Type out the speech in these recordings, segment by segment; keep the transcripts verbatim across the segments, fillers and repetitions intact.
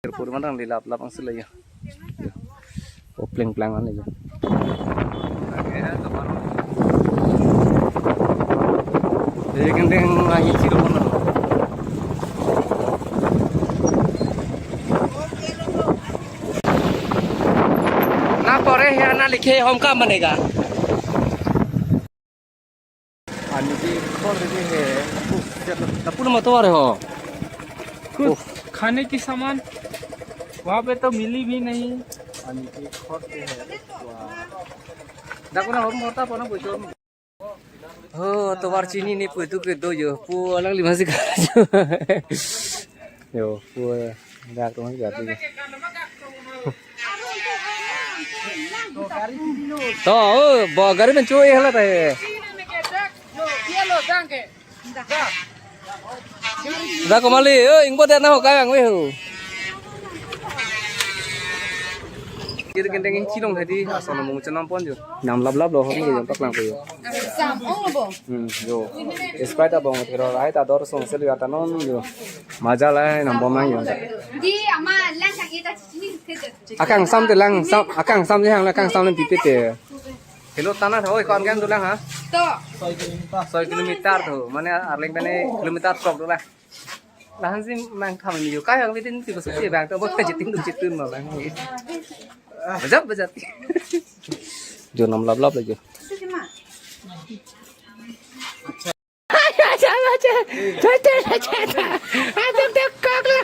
Airport man tangli laplap angsi lo yo. Yo. O pleng pleng an lo yo. Ye keng deng lagi ciro kono. Na pore ya na likhe hom ka manega. पानी की खोर रही है। Lapu lo matovar ho. कुछ खाने की सामान वहाँ पे तो मिली भी नहीं। पानी की खोर रही है। Dak kona hom hota pona bocho. Ho, tovar chinine pu tu kedo yo. Pu alangli masih kerja. Yo, pu dak tu masih kerja. To, oh, bo gari pen chui hala ta he. Da komali, oh, ingbo de na ho kayang we ho. Kiri gendeng ing chilong hadi, asal namung chenam pon yo. Nam lap lap lo, hom yo, paklang ko yo. Sam ong lo bo. Hmm, yo. Sprite abong, pero ai ta dor song sel yo ta non yo. Maja lai nam bom nang yo. Di ama lang kang ita chini. Akang sam te lang, sam, akang sam te hang, akang sam te pipit te. Helo tana tho, ikon kan tu lang ha? To. Soi kilometer tu, mane arleng pen kilometer sok tu lang. Lahan si mang tham ni yo, kai ang bitin si basuki bang tu, bot ka jitin tu jitin ma bang. Bajat, bajat. Jo nam lap lap lagi. Aja, aja, aja, aja, aja, aja, aja, dekak lo.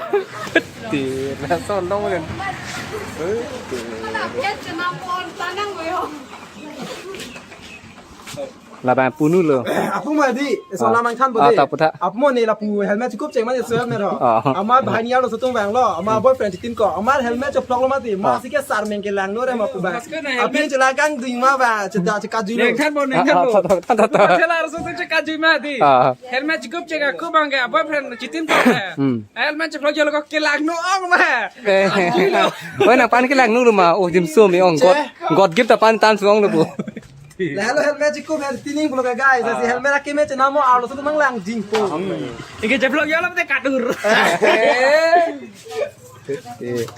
Ti, na son dong kan. Labang punu lo. Apu ma di, so Ah. Lamang khan Ah, bode. Taputha. Apu mo ne lapu helmet chikup cheng ma so helmet ho. Ah. Ama bahai ni alo sotung bang lo, ama boyfriend chitin ko, ama helmet choplok lo ma di, ma Ah. si ke sar meng kelang lo re ma pu bang. Api chelakang ding ma ba, cheta cheka julo. Neng khan bo, neng khan bo. Ah, ah, ta, ta, ta, ta. Chela arso tu cheka jui ma di. Ah. Helmet chikup cheng aku bang ke boyfriend chitin ko. Hmm. Helmet choplok jalo ko kelang no ong ma. Eh. Oi, nang pan kelang nu lo ma. Oh, jim so mi ong. God, God gift ta pan tan so ong lo bo. Lalu helmet chikup her tining pulo ka guys. Asi Ah. helmet akeme chenam mo arlo so mang lang jingpo. Ike jeplok yo lam te kadur. Eh.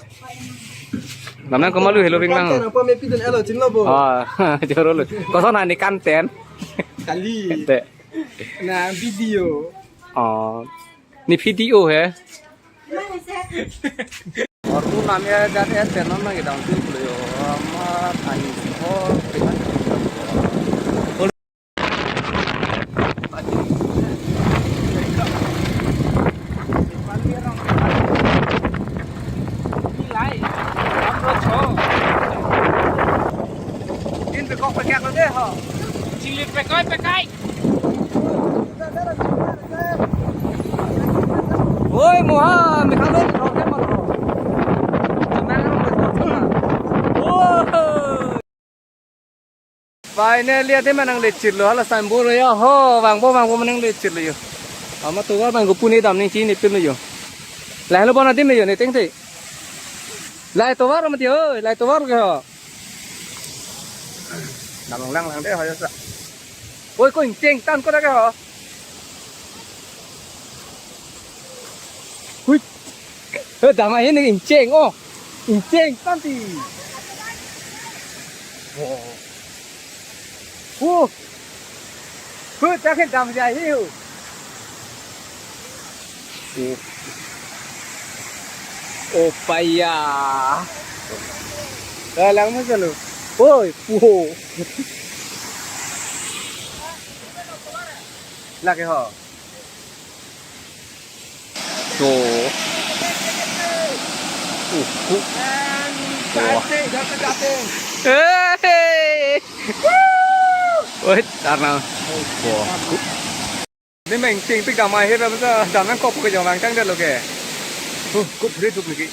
Namnang komalu helo bing lang. Kanten apa me pidun elo chin lo bo. Ah, joro lo. Koson ani kanten. Kali. Te. Na video. Oh. Ni video he. Ormu namya jat es tenon na gedang tu pulo yo. Ama tani ho teman. Din pekok pekak lo de ho. Chili pekoi pekai. Oi, moha, mi kalo ni thok ke malo. Oi. Finally, ate manang lechir lo, hala signboard lo yo, ho, vangpo, vangpo manang lechir lo yo. Ama tovar bang ko pune dam ning chini pin lo yo. Lahelo bona dim yo, ne teng te. Lai tovar mati ho, lai tovar ke ho. Lang lang lang de ho yo sa. Oi, ko ingcheng tan ko da ke ho. Hui. He, dam ahin ingcheng, oh. Ingcheng tan ti. Oh. Oh. Hui, ta ke dam ja hi hu. Oh. Oh, paya. Kalang mo salo. Oi, puho. Laki ho. So. Uh, uh. Wah. Hey. Wait, karena. Wah. Ni meng ching pik damai he ba sa dam nang kop ke jong lang tang det lo ke. Huh, kup ri tuk lagi.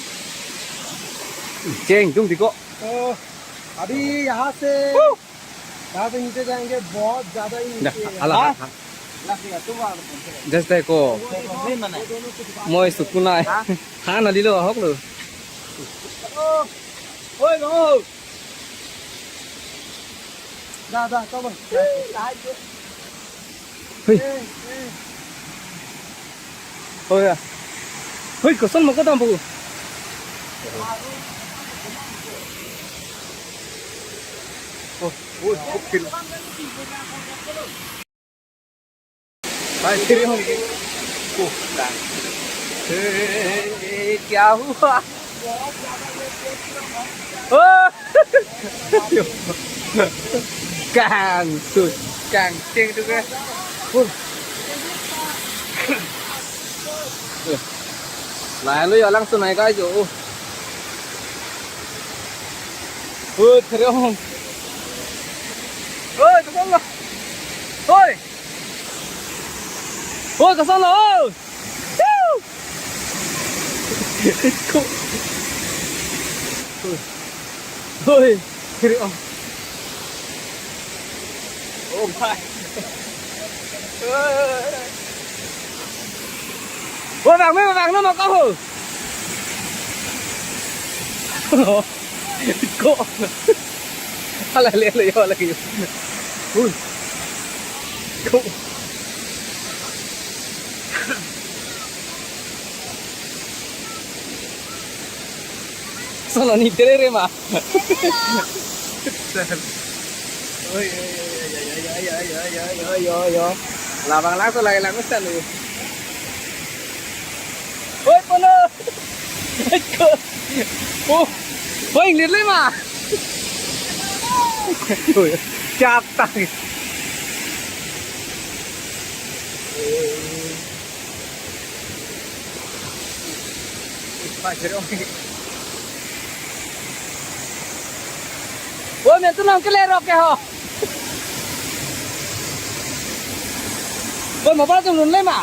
Cheng dung di ko. तो अभी यहाँ से यहाँ से नीचे जाएंगे, बहुत ज्यादा ही नीचे है। Ala, हाँ? Just ko. Moi sukunai. Ha na lilo ahok lo. ओए बाबू। Dah, dah, come on. Hui. Hui, ya. Hui, koson mo ko dam bu. Oh, oh, oh, kilo. Bhai, siri hong. Oh, kang. Eh, eh, eh, kya hua? Oh. Kang, sus. Kang, cheng tu ke. Oh. Eh. Lain lo ya lang sunai kai jo. Oh. Oh, terong. Oh, itu kan lah. Oi. Oi, kason lo, oi. Ko. Oi. Kiri om. Oh, bhai. Oi. Oi, bang, me, bang, no, no, kaho. Ko. Hala le le yo lagi. Hui. Ko. Solo ni tere re ma. Oi, oi, oi. Labang lang so lagi lang usan lu. Oi, pono. Oh, oh, inglir le ma. Oi, chap tang. Oi, men tu nang kele rok ke ho. Oi, mobile jum lun le ma.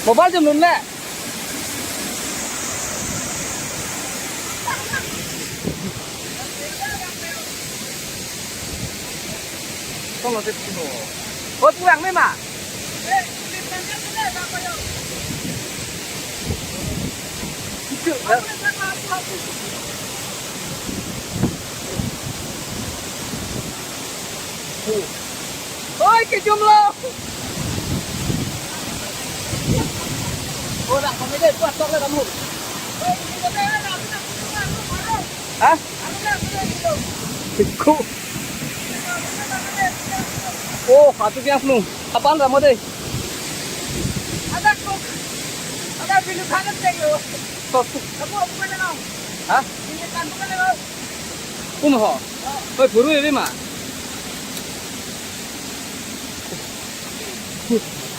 Mobile jum lun le. Kong lo tip ho. Oh, pulang me ma. Oi, kejum lo. Oh, dak kami deh, kuat tok le kamu. Hah? Ko. Oh, atu piang plung. Kapan ra mo dei? Ada ko. Ada bilu thanan teng lo. Ko. Kamu apa na? Hah? Ini kan bukan lo. Kum ho. Oi, phuru ye ma.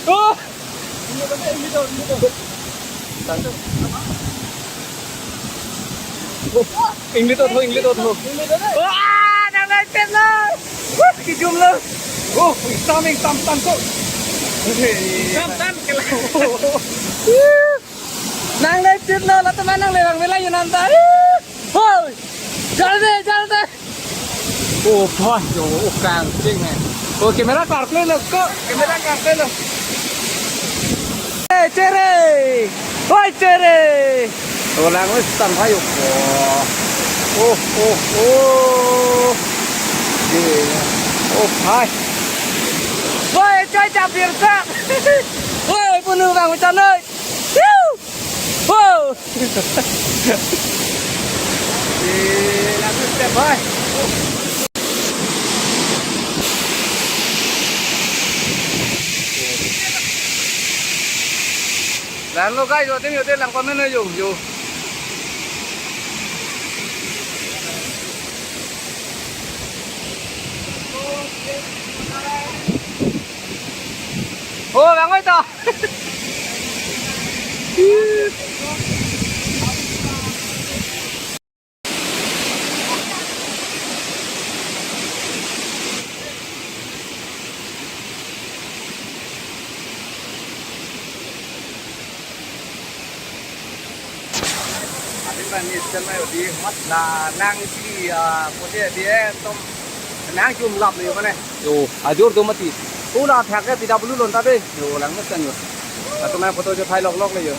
Oh! Inglit ot ho, inglit ot ho. Wah, nang nai pen lo. Wah, kejum lo. Oh, tam ing tam tam ko. Tam tam ke la. Nang nai pen lo, latum nang le bang mela yun anta. Hoi. Jal de, jal de. Oh, boy, yo, oh, kang cheng hai. Oh, camera klar kle lo ko, camera klar kle lo. Eh, chere. Hoi, chere. Oh, lang wes tan hai, oh. Oh, oh, oh. Ye. Oh, hai. Hoi, choi chapir sa. Hoi, punu bang chanoi. Woo! Wow! Eh, langsung step, boy. Lang lo guys, yo, ting yo, ting lang komen na yo, yo. Oh, bang oi to. Api pani iskan mai odi mat la nang isi, ah, pote di eh tom nang jum lap le mane. Yo, ajor do mati. Ula thak ke P W lo ta de. Yo, lang mes kan yo. Latum nang photo jo thai lok lok le yo.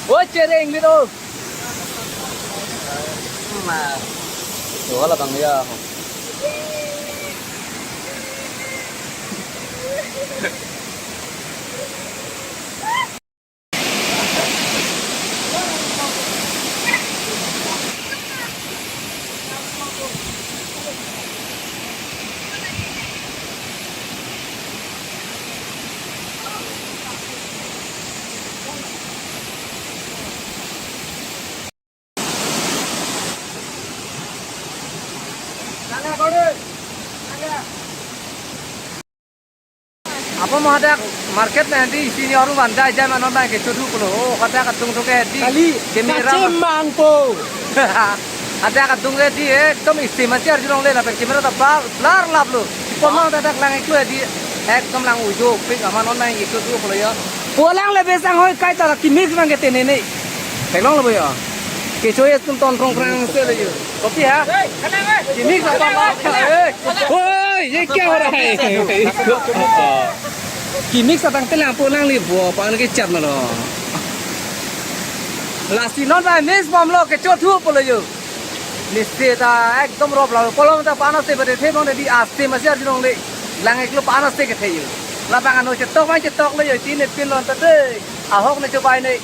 O chereng le do. Ma. Yo, hala bang ya. Mo hadak market na di sini orang bandai jam anon bang kecho thu pulo. Oh, hadak atung thu ke di. Kali, camera. Kacemang po. Hadak atung ke di ekdom istimewa si arjulongle lapen camera ta blur, blur laplo. Kono hadak lang iklo di ekdom lang ujok pik aman non bang kecho thu pulo ya. Pulang le besang hoi kaita la kimik bang ke tenene. Theklonglo bo ya. Kecho ya tum ton krong krang se le yo. Kopi ha? Kimik sa pa ma. Oi, ye kya ho raha hai? Kimik sa tangte lang pulang li bo pan ke chat na lo. Lasi non ba mix bomlo kecho thu pulo yo. Mix ta ekdom rop la polong ta pana se bade the bang di aste masi arjulongle. Lang iklo pana se kethe yo. Labang ano chetok bang chetok le yo chini pin lon ta de. Ahok ne chobai ne.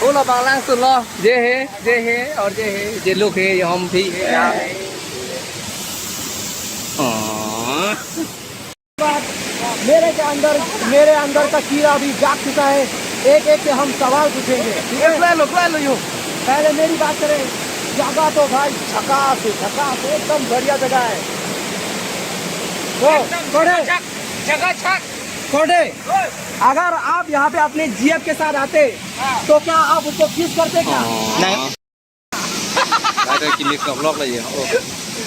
Ho labang langsunlo. ये है, ये है और ये है, ये लोग है, ये हम भी है, यहाँ है। हाँ। मेरे के अंदर, मेरे अंदर का कीड़ा भी जाग चुका है। एक एक से हम सवाल पूछेंगे। Yes, ले लो, ले लो यो। पहले मेरी बात करें, जगह तो भाई झकास है, झकास है, एकदम बढ़िया जगह है। तो एकदम थोड़े झकाझक, झकाझक। थोड़े, अगर आप यहाँ पे अपने जीएफ के साथ आते, हाँ। तो क्या आप उसको किस करते क्या? नहीं। Ada kimik sa vlog la ya. Oh.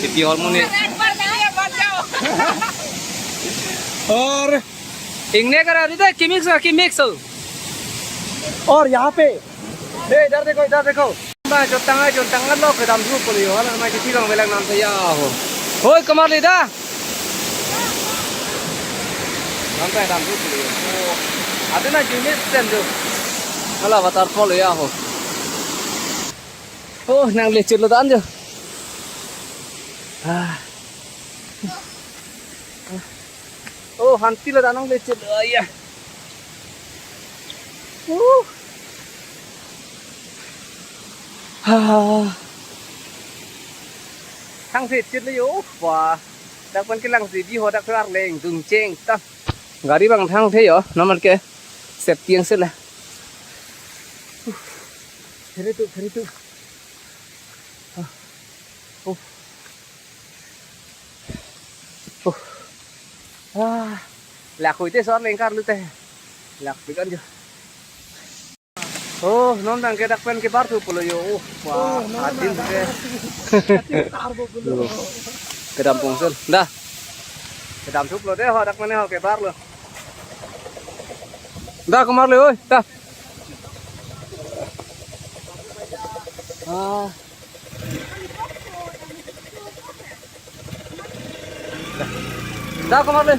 Iti hormone. और इंगने करा दी था, kimik sa, kimik sa. और यहाँ पे, ए, इधर देखो, इधर देखो. Ba, jotang ai, jotang lo, kedam thu pulo yo, hala ma kiti kang belang nam saya ho. Hoi, kamar le da. Nam saya dam thu pulo yo. Oh. Ate na juni sen jo. Hala waterfall ya ho. Oh, nang le chelo dan jo. Ah. Oh, hanti lo dan nang le chelo ya. Uh. Ah. Thang se chit le yo, wa. Dak pen kelang si bi ho dak kelar leng dung cheng ta. Gari bang thang the yo, normal ke. Safety ang sila. Uh. Kiri tu, kiri tu. Ah. Uh. Uh. Ah. Lak hui te sor leng karlu te. Lak pikan jo. Oh, non dang ke dak pen kebar thu pulo yo. Oh, wa, oh, non adin dang ke. Adin karbo pulo. Lo. Kedam pungsel. Da. Kedam thu pulo de ho dak mane ho kebar lo. Da, kamar le oi, da. Ah. Da, kamar le.